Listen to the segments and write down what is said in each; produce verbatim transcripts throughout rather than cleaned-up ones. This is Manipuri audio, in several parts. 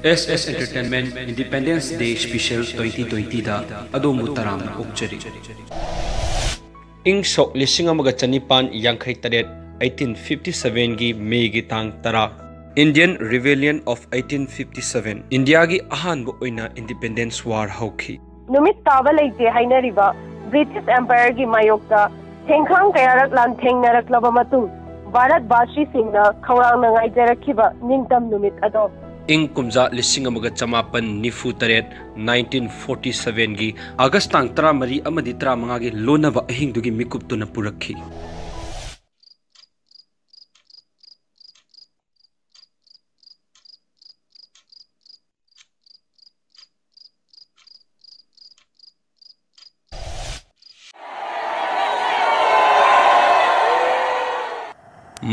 S S Entertainment Independence Day Special twenty twenty ꯗ ꯑꯗꯣꯝꯕꯨ ꯇꯔꯥꯝꯅ ꯑꯣꯛꯆꯔꯤ꯫ ꯏꯪ ꯁꯣꯛ ꯂꯤꯁꯤꯡ ꯑꯃꯒ ꯆꯅꯤꯄꯥꯟ ꯌꯥꯡꯈꯩ ꯇꯔꯦꯠ, eighteen fifty seven ꯒꯤ ꯃꯦꯒꯤ ꯇꯥꯡ ꯇꯔꯥ, Indian Rebellion of eighteen fifty seven, ꯏꯟꯗꯤꯌꯥꯒꯤ ꯑꯍꯥꯟꯕ ꯑꯣꯏꯅ Independence War ꯍꯧꯈꯤ꯫ ꯅꯨꯃꯤꯠ ꯇꯥꯕ ꯂꯩꯇꯦ ꯍꯥꯏꯅꯔꯤꯕ ꯕ꯭ꯔꯤꯇꯤꯁ ꯑꯦꯝꯄꯥꯌꯔꯒꯤ ꯃꯥꯌꯣꯛꯇ ꯊꯦꯡꯈꯥꯡ ꯀꯌꯥꯔꯛ ꯂꯥꯟꯊꯦꯡꯅꯔꯛꯂꯕ ꯃꯇꯨꯡ, ꯚꯥꯔꯠ ꯚꯥꯁꯤꯁꯤꯡꯅ ꯈꯧꯔꯥꯡꯅ ꯉꯥꯏꯖꯔꯛꯈꯤꯕ ꯅꯤꯡꯇꯝ ꯅꯨꯃꯤꯠ ꯑꯗꯣ꯫ ꯏꯪ ꯀꯨꯝꯖꯥ ꯂꯤꯁꯤꯡ ꯑꯃꯒ ꯆꯃꯥꯄꯟ ꯅꯤꯐꯨ ꯇꯔꯦꯠ, nineteen forty seven ꯒꯤ ꯑꯥꯒꯁ ꯇꯥꯡ ꯇꯔꯥꯃꯔꯤ ꯑꯃꯗꯤ ꯇꯔꯥꯃꯉꯥꯒꯤ ꯂꯣꯟꯅꯕ ꯑꯍꯤꯡꯗꯨꯒꯤ ꯃꯤꯀꯨꯞꯇꯨꯅ ꯄꯨꯔꯛꯈꯤ꯫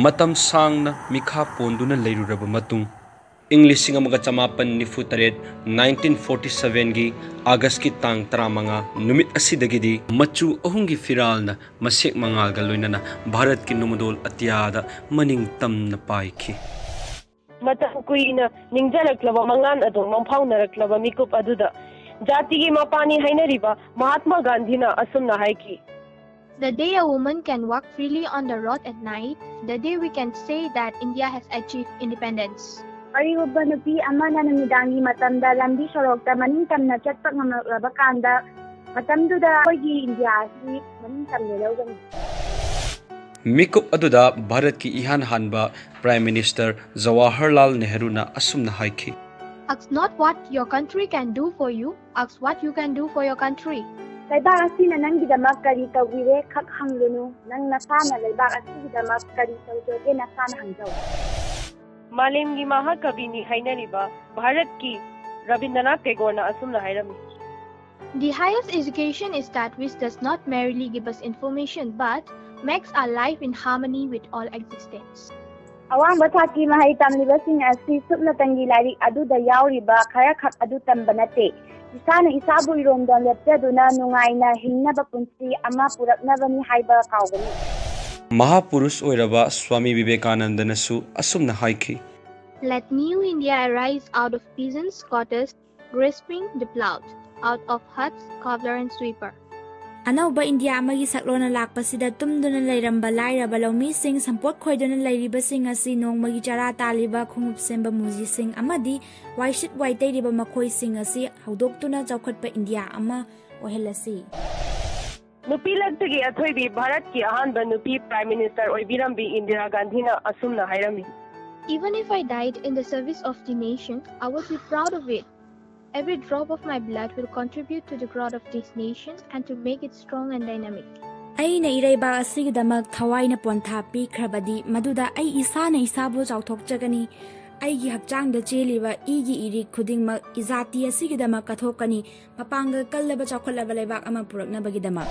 ꯃꯇꯝ ꯁꯥꯡꯅ ꯃꯤꯈꯥ ꯄꯣꯟꯗꯨꯅ ꯂꯩꯔꯨꯔꯕ ꯃꯇꯨꯡ, ꯏꯪ ꯂꯤꯁꯤꯡ ꯑꯃꯒ ꯆꯃꯥꯄꯟ ꯅꯤꯐꯨ ꯇꯔꯦꯠ, nineteen forty seven ꯒꯤ ꯑꯥꯒꯁꯀꯤ ꯇꯥꯡ ꯇꯔꯥꯃꯉꯥ ꯅꯨꯃꯤꯠ ꯑꯁꯤꯗꯒꯤꯗꯤ ꯃꯆꯨ ꯑꯍꯨꯝꯒꯤ ꯐꯤꯔꯥꯜꯅ ꯃꯁꯦꯛ ꯃꯉꯥꯜꯒ ꯂꯣꯏꯅꯅ ꯚꯥꯔꯠꯀꯤ ꯅꯣꯡꯃꯗꯣꯜ ꯑꯇꯤꯌꯥꯗ ꯃꯅꯤꯡ ꯇꯝꯅ ꯄꯥꯏꯈꯤ꯫ ꯃꯇꯝ ꯀꯨꯏꯅ ꯅꯤꯡꯖꯔꯛꯂꯕ ꯃꯪꯂꯥꯟ ꯑꯗꯨ ꯃꯪꯐꯥꯎꯅꯔꯛꯂꯕ ꯃꯤꯀꯨꯞ ꯑꯗꯨꯗ ꯖꯥꯇꯤꯒꯤ ꯃꯄꯥꯅꯤ ꯍꯥꯏꯅꯔꯤꯕ ꯃꯍꯥꯠꯃꯥ ꯒꯥꯟꯙꯤꯅ ꯑꯁꯨꯝꯅ ꯍꯥꯏꯈꯤ꯫ The day a woman can walk freely on the road at night, the day we can say that India has achieved independence. ꯀꯔꯤꯒꯨꯝꯕ ꯅꯨꯄꯤ ꯑꯃꯅ ꯅꯨꯃꯤꯗꯥꯡꯒꯤ ꯃꯇꯝꯗ ꯂꯝꯕꯤ ꯁꯣꯔꯣꯛꯇ ꯃꯅꯤꯡ ꯇꯝꯅ ꯆꯠꯄ ꯉꯝꯂꯛꯂꯕ ꯀꯥꯟꯗ, ꯃꯇꯝꯗꯨꯗ ꯑꯩꯈꯣꯏꯒꯤ ꯏꯟꯗꯤꯌꯥ ꯑꯁꯤ ꯃꯅꯤꯡ ꯇꯝꯅ ꯂꯧꯒꯅꯤ꯫ ꯃꯤꯀꯨꯞ ꯑꯗꯨꯗ ꯚꯥꯔꯠꯀꯤ ꯏꯍꯥꯟ ꯍꯥꯟꯕ Prime Minister ꯖꯋꯥꯍꯔꯂꯥꯜ ꯅꯦꯍꯔꯨꯅ ꯑꯁꯨꯝꯅ ꯍꯥꯏꯈꯤ꯫ Ask not what your country can do for you, ask what you can do for your country. ꯂꯩꯕꯥꯛ ꯑꯁꯤꯅ ꯅꯪꯒꯤꯗꯃꯛ ꯀꯔꯤ ꯇꯧꯕꯤꯔꯦ ꯈꯛ ꯍꯪꯂꯨꯅꯨ, ꯅꯪ ꯅꯁꯥꯅ ꯂꯩꯕꯥꯛ ꯑꯁꯤꯒꯤꯗꯃꯛ ꯀꯔꯤ ꯇꯧꯖꯒꯦ ꯅꯁꯥꯅ ꯍꯪꯖꯧ꯫ ꯃꯥꯂꯦꯝꯒꯤ ꯃꯍꯥꯀꯕꯤꯅꯤ ꯍꯥꯏꯅꯔꯤꯕ ꯚꯥꯔꯠꯀꯤ ꯔꯕꯤꯟꯗ꯭ꯔꯅꯥꯊ ꯇꯦꯒꯣꯔꯅ ꯑꯁꯨꯝꯅ ꯍꯥꯏꯔꯝꯃꯤ꯫ The highest education is that which does not merely give us information but makes our life in harmony with all existence. ꯑꯋꯥꯡꯕ ꯊꯥꯛꯀꯤ ꯃꯍꯩ ꯇꯝꯂꯤꯕꯁꯤꯡ ꯑꯁꯤ ꯁꯨꯞꯅꯇꯪꯒꯤ ꯂꯥꯏꯔꯤꯛ ꯑꯗꯨꯗ ꯌꯥꯎꯔꯤꯕ ꯈꯔꯈꯛ ꯑꯗꯨ ꯇꯝꯕ ꯅꯠꯇꯦ, ꯏꯁꯥꯅ ꯏꯁꯥꯕꯨ ꯏꯔꯣꯝꯗꯣꯝ ꯂꯦꯞꯆꯗꯨꯅ ꯅꯨꯡꯉꯥꯏꯅ ꯍꯤꯡꯅꯕ ꯄꯨꯟꯁꯤ ꯑꯃ ꯄꯨꯔꯛꯅꯕꯅꯤ ꯍꯥꯏꯕ ꯀꯥꯎꯒꯅꯨ꯫ ꯃꯍꯥꯄꯨꯔꯨꯁ ꯑꯣꯏꯔꯕ ꯁ꯭ꯋꯥꯃꯤ ꯕꯤꯕꯦꯀꯥꯅꯟꯗꯅꯁꯨ ꯑꯁꯨꯝꯅ ꯍꯥꯏꯈꯤ꯫ Let new India arise out of peasants' squatters grasping the plough, out of huts, cobbler and sweeper. ꯑꯅꯧꯕ ꯏꯟꯗꯤꯌꯥ ꯑꯃꯒꯤ ꯁꯛꯂꯣꯟꯅ ꯂꯥꯛꯄꯁꯤꯗ ꯇꯨꯝꯗꯨꯅ ꯂꯩꯔꯝꯕ ꯂꯥꯏꯔꯕ ꯂꯧꯃꯤꯁꯤꯡ, ꯁꯝꯄꯣꯠ ꯈꯣꯏꯗꯨꯅ ꯂꯩꯔꯤꯕꯁꯤꯡ ꯑꯁꯤ ꯅꯣꯡꯃꯒꯤ ꯆꯔꯥ ꯇꯥꯜꯂꯤꯕ ꯈꯣꯡꯎꯞ ꯁꯦꯝꯕ ꯃꯨꯖꯤꯁꯤꯡ ꯑꯃꯗꯤ ꯋꯥꯏꯁꯤꯠ ꯋꯥꯏꯇꯩꯔꯤꯕ ꯃꯈꯣꯏꯁꯤꯡ ꯑꯁꯤ ꯍꯧꯗꯣꯛꯇꯨꯅ ꯆꯥꯎꯈꯠꯄ ꯏꯟꯗꯤꯌꯥ ꯑꯃ ꯑꯣꯏꯍꯜꯂꯁꯤ꯫ ꯅꯨꯄꯤ ꯂꯛꯇꯒꯤ ꯑꯊꯣꯏꯕꯤ ꯚꯥꯔꯠꯀꯤ ꯑꯍꯥꯟꯕ ꯅꯨꯄꯤ Prime Minister ꯑꯣꯏꯕꯤꯔꯝꯕꯤ ꯏꯟꯗꯤꯔꯥ ꯒꯥꯟꯙꯤꯅ ꯑꯁꯨꯝꯅ ꯍꯥꯏꯔꯝꯃꯤ꯫ Even if I died in the service of the nation, I would be proud of it. Every drop of my blood will contribute to the growth of this nation and to make it strong and dynamic. ꯑꯩꯅ ꯏꯔꯩꯕꯥꯛ ꯑꯁꯤꯒꯤꯗꯃꯛ ꯊꯋꯥꯏꯅ ꯄꯣꯟꯊꯥ ꯄꯤꯈ꯭ꯔꯕꯗꯤ, ꯃꯗꯨꯗ ꯑꯩ ꯏꯁꯥꯅ ꯏꯁꯥꯕꯨ ꯆꯥꯎꯊꯣꯛꯆꯒꯅꯤ꯫ ꯑꯩꯒꯤ ꯍꯛꯆꯥꯡꯗ ꯆꯦꯜꯂꯤꯕ ꯏꯒꯤ ꯏꯔꯤꯛ ꯈꯨꯗꯤꯡꯃꯛ ꯏꯖꯥꯇꯤ ꯑꯁꯤꯒꯤꯗꯃꯛ ꯀꯠꯊꯣꯛꯀꯅꯤ꯫ ꯃꯄꯥꯡꯒꯜ ꯀꯜꯂꯕ ꯆꯥꯎꯈꯠꯂꯕ ꯂꯩꯕꯥꯛ ꯑꯃ ꯄꯨꯔꯛꯅꯕꯒꯤꯗꯃꯛ꯫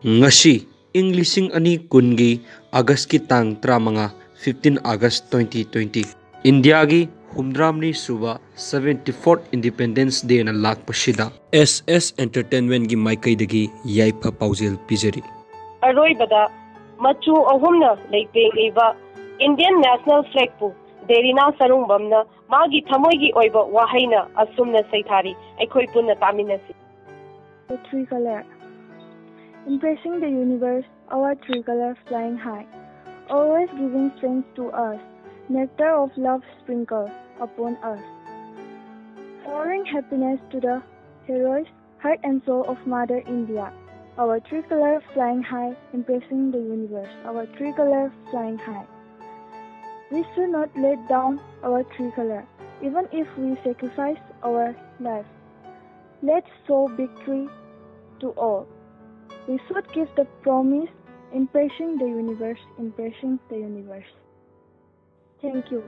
ꯉꯁꯤ, ꯏꯪ ꯂꯤꯁꯤꯡ ꯑꯅꯤ ꯀꯨꯟꯒꯤ ꯑꯥꯒꯁꯀꯤ ꯇꯥꯡ ꯇꯔꯥꯃꯉꯥ, fifteen August twenty twenty, ꯏꯟꯗꯤꯌꯥꯒꯤ ꯍꯨꯝꯗ꯭ꯔꯥꯃꯔꯤ ꯁꯨꯕ seventy fourth Independence Dayꯅ ꯂꯥꯛꯄꯁꯤꯗ S S Entertainmentꯀꯤ ꯃꯥꯏꯀꯩꯗꯒꯤ ꯌꯥꯏꯐ ꯄꯥꯎꯖꯦꯜ ꯄꯤꯖꯔꯤ꯫ ꯑꯔꯣꯏꯕꯗ, ꯃꯆꯨ ꯑꯍꯨꯝꯅ ꯂꯩꯇꯦꯡꯂꯤꯕ Indian National Flagꯄꯨ ꯗꯦꯔꯤꯅꯥ ꯁꯔꯨꯡꯕꯝꯅ ꯃꯥꯒꯤ ꯊꯃꯣꯏꯒꯤ ꯑꯣꯏꯕ ꯋꯥꯍꯩꯅ ꯑꯁꯨꯝꯅ ꯁꯩꯊꯥꯔꯤ, ꯑꯩꯈꯣꯏ ꯄꯨꯟꯅ ꯇꯥꯃꯤꯟꯅꯁꯤ꯫ The tricolor. Impressing the universe, our tricolor flying high, always giving strength to us, nectar of love sprinkle upon us, pouring happiness to the heroes, heart and soul of Mother India. Our tricolor flying high, impressing the universe, our tricolor flying high. We should not let down our tricolor, even if we sacrifice our life. Let's show victory to all. We should give the promise, impressing the universe, impressing the universe. Thank you.